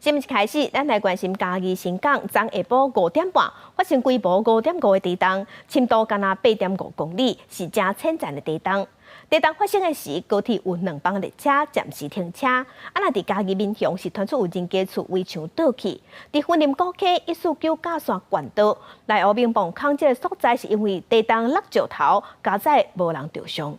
新聞開始，咱來關心嘉義伸港，昨下晡5點半發生規模5.5的地動，深度干焦8.5公里，是誠淺層的地動。地動發生的時，高鐵有兩班列車暫時停車。啊，若佇嘉義民雄是傳出有人家厝圍牆倒去。佇雲林古溪149甲線冠道內湖明磅空這个所在，是因為地動落石頭，佳哉無人著傷。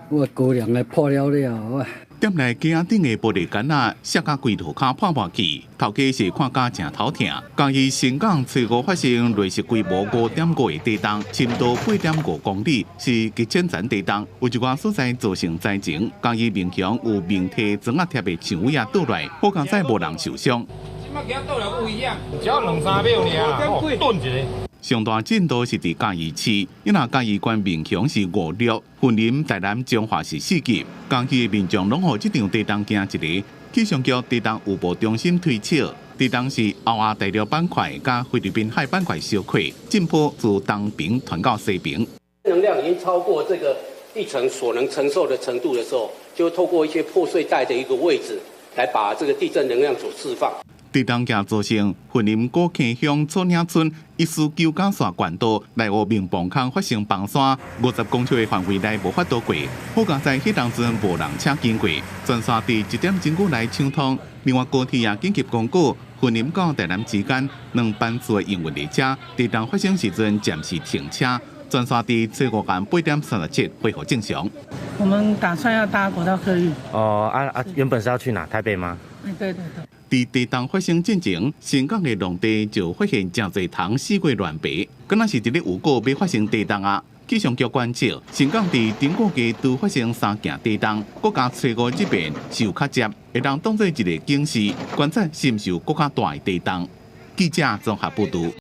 我高粱的破了了。店內街仔頂的玻璃桿仔，摔甲規塗跤破破去，頭家是看甲誠頭疼。嘉義伸港初五發生芮氏規模5.5的地動，深度8.5公里，是極淺層地動，有一寡所在造成災情。嘉義民雄有明體磚仔貼的牆尾仔倒來，好佳哉無人受傷。這擺今倒來有危險，只要兩三秒爾，頓一下。上大震度是佇嘉義市，因為嘉義縣民雄是五六，雲林台南彰化是四級。嘉義的民眾攏予這場地動驚一下。氣象局地動預報中心推測，地動是歐亞大陸板塊佮菲律賓海板塊相會，震波自東爿傳到西爿。能量已經超過這個地層所能承受的程度的時候，就透過一些破碎帶的一個位置，來把這個地震能量所釋放。地動也造成雲林古坑鄉草嶺村149甲線冠道內湖明磅空發生崩山，50公尺的範圍內無法度過。好佳哉彼當陣無人車經過，全線佇1點鐘內暢通。另外高鐵也緊急公告，雲林到台南之間兩班次的營運列車，地動發生時陣暫時停車，全線佇初五晚8點37恢復正常。我們打算要搭國道客運。哦啊啊！原本是要去哪？台北嗎？對對對。佇地動發生進前，伸港的農地就發現誠濟蟲四處亂爬，敢若是佇咧預告欲發生地動啊！氣象局觀測，伸港佇頂個月拄發生三件地動，閣佮初五這遍受較捷，會當當做一个警示，觀察是毋是有閣較大的地動。記者綜合報導。